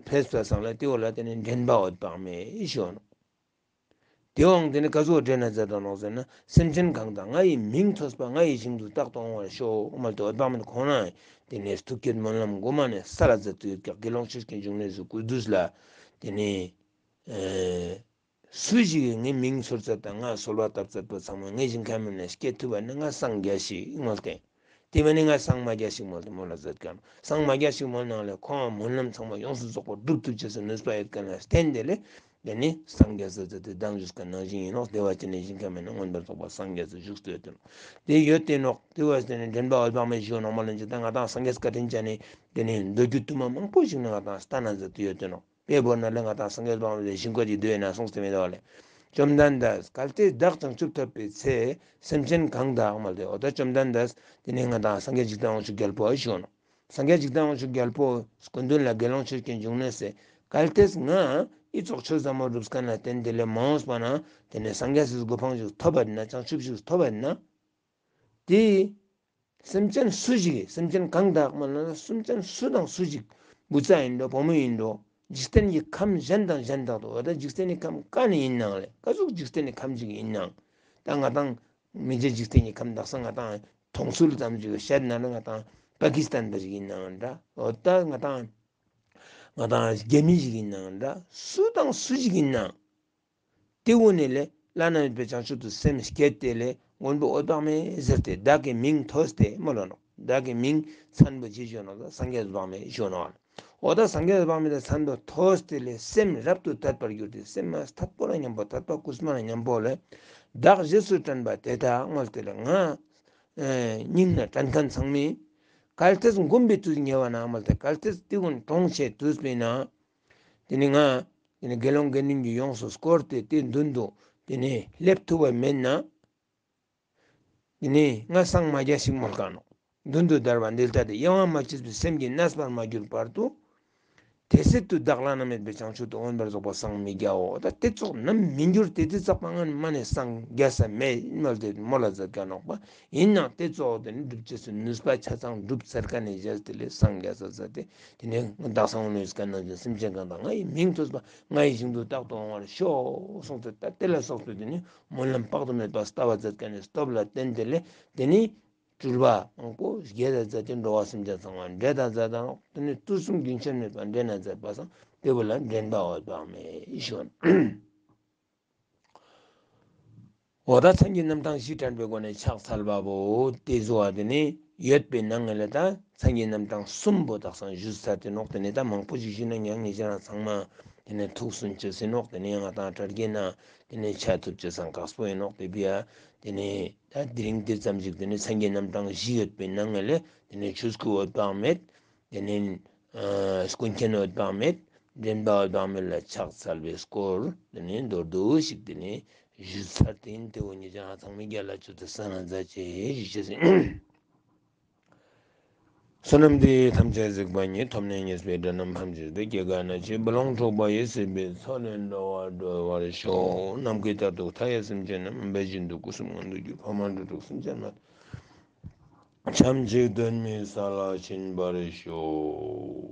ཕེབས་པ་སང་ལ་དེ་འོ་ལ་དེ་ནི་འདྲེན་པ་འོད་དཔག་མེད་ཞུ་ནོ། དེའང་དེ་ནི་ག་ཟུག་འདྲེན་ན་མཛད་དོ་ནོ་ཟེར་ན་སེམས་ཅན་གང་དག་ང་ཡི་མིང་ཐོས་པ་ང་ཡི་ཞིང་དུ་རྟག་ཏུ་འོང་བར་ཤོག་མ་ལྟོས་འོད་དཔག་མེད་ཁོང་རང་དེ་ནི་ཐུགས་བསྐྱེད་སྨོན་ལམ་མགོ་མ་ནས་ས་ལ་མཛད་དུ་ཡོད་ཀྱང་དགེ་སློང་ཆོས་ཀྱི་འབྱུང་གནས་སུ་སྐུ་དུས་ལ་དེ་ནི། སུ་ཞིག་གིས་ངའི་མིང་ཚོར་ཚད་དང་ང་གསོལ་བ་བཏབ་ཚད་པ་ཚང་མ་ངའི་ཞིང་ཁམས་ནས་སྐྱེ་ཐུབ་པ་ནི་ང་སངས་རྒྱས་ཤིག་མོལ་ཏེ། དེ་མ་ནི་ང་སངས་མ་རྒྱས་ཤིག་མོལ་ཏེ་མོལ་ལ་མཛད་ཀྱང་སངས་མ་རྒྱས་ཤིག་མོལ་ནང་ལས་ཁོང་སྨོན་ལམ་ཚང་མ་ཡོངས་སུ་རྫོགས་པ་སྒྲུབ་ཐུབ་ཅེས་སུ་ནུས་པ་ཡོད་མཁན་ལ་བརྟེན་ཏེ་ལས་དེ་ནི་སངས་རྒྱས་སུ་མཛད་དེ་གདམས་ཞུས་ཀ་ནང་བཞིན་ཡིན་ནོ། བདེ་བ་ཅན་ནི་ཞིང་ཁམས་ནི་མངོན་པར་རྫོགས་པ་སངས་རྒྱས་སུ་བཞུགས་སུ་ཡོད་དེ་ནོ། དེ་ཡོད་དེ་ནོ། དེ་བས་དེ་ནི་འདྲེན་པ་འོད་དཔག་མེད་ཞུ་ནོ་མ་ལོན་ཅི་ད་ང་དང་སངས་རྒྱས་བཀའ་དྲིན་ཅན་ནི་དེ་ནི་མདོ་རྒྱུད་དུ་མ་མང་པོ་ཞིག་ནི་ང་དང་ལྟ་ན་མཛད་དུ་ཡོད་དེ་ནོ། དཔེ་བོར་ན་ལས་ང་དང་སངས་རྒྱས་དབང་ལས་ཞིང་བཀོད་ཀྱི་འདོད་ན་གསུངས་ཏེ་མེད་དོ་ལས། བཅོམ་ལྡན་འདས་གལ་ཏེ་བདག་བྱང་ཆུབ་ཐོབ་པའི་ཚེ་སེམས་ཅན་གང་དག་མ་ལྟོས་འོ་ད་བཅོམ་ལྡན་འདས་དེ་ནི་ང་དང་སངས་རྒྱས་འཇིག་རྟེན་དབང་ཕྱུག་རྒྱལ་པོ་ཞུ་ནོ། སངས་རྒྱས་འཇིག་རྟེན་དབང་ཕྱུག་རྒྱལ་པོ་སྐུ་མདུན་ལ་དགེ་སློང་ཆོས་ཀྱི་འབྱུང་གནས་སེ་གལ་ཏེ་ང་ཨི་ཙོགས་ཆོས་ཟབ་མོ་སྒྲུབ་མཁན་ལ་བརྟེན་དེ་ལས་མ་འོངས་པ་ན་དེ་ནི་སངས་རྒྱས་སི་གོ་འཕང་ཞིག་ཐོབ་པ་ན་བྱང་ཆུབ་ཞིག་ཐོབ་པ་ན། དེ། སེམས་ཅན་སུ་ཞིག་གིས་སེམས་ཅན་གང་དག་མ་ལ་ན་སེམས་ཅན་སུ་དང་སུ་ཞིག་བུ་ཚ་ཡིན་འགྲོ་བུ་མོ་ཡིན་འགྲོ། འཇིག་རྟེན་གྱི་ཁམས་གཞན་དང་གཞན་དག་ཏུ་འོ་ད་འཇིག་རྟེན་གྱི་ཁམས་ག་ནས་ཡིན་ནའང་ལས་ག་ཟུག་འཇིག་རྟེན་གྱི་ཁམས་ཅིག་ཡིན་ནའང་། ད་ང་དང་མི་རྗེ་འཇིག་རྟེན་གྱི་ཁམས་དག་ས་ང་དང་མཐོང་ཚུལ་ཙམ་ཅིག་བཤད་ན་ལ་ང་དང་པ་ཀི་སི་ཐན་པ་ཞིག་ཡིན་ནའང་འདྲ། འོ་ད་ང་དང་ང་དང་རྒྱ་མི་ཞིག་ཡིན་ནའང་འདྲ། སུ་དང་སུ་ཞིག་ཡིན་ནའང་། དེ་འོ་ནས་ལས་བླ་ན་མེད་པའི་བྱང་ཆུབ་ཏུ་སེམས་བསྐྱེད་དེ་ལས་མགོན་པོ་འོད་དཔག་མེད་ཟེར་ཏེ་བདག་གི་མིང་ཐོས་ཏེ་མོལ་ལོ་ནོ། བདག་གི་མིང་མཚན་པོ་ཅི་ཞུ་ནོ་ལ་སངས་རྒྱས་དབང་མེད་ཞུ་ནོ། འོ་ད་སངས་རྒྱས་དབང་མེད་དེ་མཚན་པོ་ཐོས་ཏེ་ལས་སེམས་རབ་ཏུ་དད་པར་གྱུར་ཏེ་སེམས་མ་དད་པོ་ལ་མཉམ་པོ་དད་པ་ཀུན་སྨོན་ལ་མཉམ་པོ་ལས་བདག་རྗེས་སུ་དྲན་པ་དེ་དག་མོལ་ཏེ་ལས་ང་སྙིང་ན་དྲན་མཁན་ཚང་མས་གལ་ཏེ་འགོམ་པའི་དུས་ཉེ་བ་ན་མོལ་ཏེ་གལ་ཏེ་དེ་ཀུན་གྲོངས་ཆེ་དུས་པས་ན། དེ་ནི་ང་། དེ་ནི་དགེ་སློང་དགེ་འདུན་གྱིས་ཡོངས་སུ་བསྐོར་ཏེ་དེའི་མདུན་དུ་དེ་ནི་སླེབས་ཐུབ་པ་མེད་ན། དེ་ནི་ང་སངས་མ་རྒྱས་ཤིག་མོལ་ག་ནོ། མདུན་དུ་བདར་བ་འདི་ལྟ་སྟེ། གཡེང་བ་མ་མཆིས་པའི་སེམས་ཀྱིས་གནས་པར་མ་གྱུར་བར་དུ། དེ་སྲིད་དུ་བདག་བླ་ན་མེད་པའི་བྱང་ཆུབ་ཏུ་མངོན་པར་རྫོགས་པར་སངས་མི་རྒྱའོ། ད་དེ་ཙོགས་ནམ་མི་འགྱུར་ཏེ་དེ་ཙོགས་པ་ང་ནི་མ་ནས་སངས་རྒྱ་ས་མེད་མོལ་ཏེ་མོལ་ལ་མཛད་ཀ་ནོག་པ། ཡིན་ནའང་དེ་ཙོགས་དེ་ནི་སྒྲུབ་བྱེད་སུ་ནུས་པ་ཆ་ཚང་སྒྲུབ་ཚར་ཀ་ནས་བཞག་དེ་ལས་སངས་རྒྱ་ས་ས་དེ་དེ་ནས་བདག་སངས་ནུས་ཀ་ནང་བཞིན་སེམས་ཅན་གང་དག་ང་ཡི་མིང་ཐོས་པ་ང་ཡི་ཞིང་དུ་རྟག་ཏུ་འོང་བར་ཤོག་གསུངས་ཏེ། ད་དེ་ལ་སོགས་པའི་དེ་ནི་སྨོན་ལམ་དཔག་ཏུ་མེད་པ་བཏབ་པ་མཛད་ཀ་ནས་སྟོབས་ལ་བརྟེན་དེ་ལས་དེ་ནི་སྤྲུལ་པ་མང་པོ་བརྒྱད་དང་མཛད་དེ་འགྲོ་བ་སེམས་ཅན་ཚང་མ་འདྲེན་དང་མཛད་དང་དེ་ནི་དུས་གསུམ་རྒྱུན་ཆད་མེད་པར་འདྲེན་ན་མཛད་པ་སང་དེ་བོ་ལ་འདྲེན་པ་འོད་དཔག་མེད་ཞུ། འོ་ད་མཚན་གྱི་རྣམ་གྲངས་བཞི་དྲན་པའི་སྒོ་ནས་ཕྱག་འཚལ་བ་བོ་དེ་བཟོ་བ་དེ་ནི་ཡོད་པའི་ནང་ལ་ད་མཚན་གྱི་རྣམ་གྲངས་གསུམ་པོ་དག་སང་ཞུ་ཚར་ཏེ་ནོག་དེ་ནི་ད་མང་པོ་ཞིག་ཞུས་ན་ཡང་ཉེ་ཞ་རང་ཚང་མ་དེ་ནི་ཐུགས་སུན་ཆུ་སེ་ནོག་དེ་ནི་ང་དང་དྲ་རྒྱའི་ནང་དེ་ནི་ཆ་ཐུབ་ཅེས་སང་དཀགས་པོ་ཡིན་ནོག་དེ་བི་ཡ་དེ་ནི། ད་དེ་རིང་འདི་ཙམ་ཞིག་དེ་ནི་མཚན་གྱི་རྣམ་གྲངས་བཞི་ཡོད་པའི་ནང་ལས་དེ་ནི་ཆོས་སྐུ་འོད་དཔག་མེད། དེ་ནི་ཨ་ཀུན་མཁྱེན་འོད་དཔག་མེད། འདྲེན་པ་འོད་དཔག་མེད་ལ་ཕྱག་འཚལ་བའི་སྐོར་དེ་ནི་མདོར་བསྡུས་ཤིག་དེ་ནི་ཞུས་ཚར་ཏེ་ཡིན། དེ་འོ་ཉེ་ཞ་ཚང་མས་རྒྱ་ལ་ཆུ་དེ་ས་ན་མཛད་ཅེས་ཞུ་ཅེས་ཟིན། བསོད་ནམས་འདི་ཡིས་ཐམས་ཅད་གཟིགས་པ་ཉིད། ཐོབ་ནས་ཉེས་པའི་དགྲ་རྣམས་ཕམ་བྱས་ཏེ། སྐྱེ་རྒ་ན་འཆིའི་རྦ་ཀློང་འཁྲུགས་པ་ཡི། སྲིད་པའི་མཚོ་ལས་འགྲོ་བ་སྒྲོལ་བར་ཤོག་ནམ་མཁའི་མཐར་ཐུག་མཐའ་ཡས་སེམས་ཅན་རྣམས། དཔེ་བཞིན་དུ་སྐུ་གསུམ་མངོན་དུ་གྱུར། ཕ་མ་འགྲོ་དྲུག་སེམས་ཅན་རྣམས། ཕྱམ་གཅིག་གདོད་མའི་ས་ལ་ཕྱིན་པར་ཤོག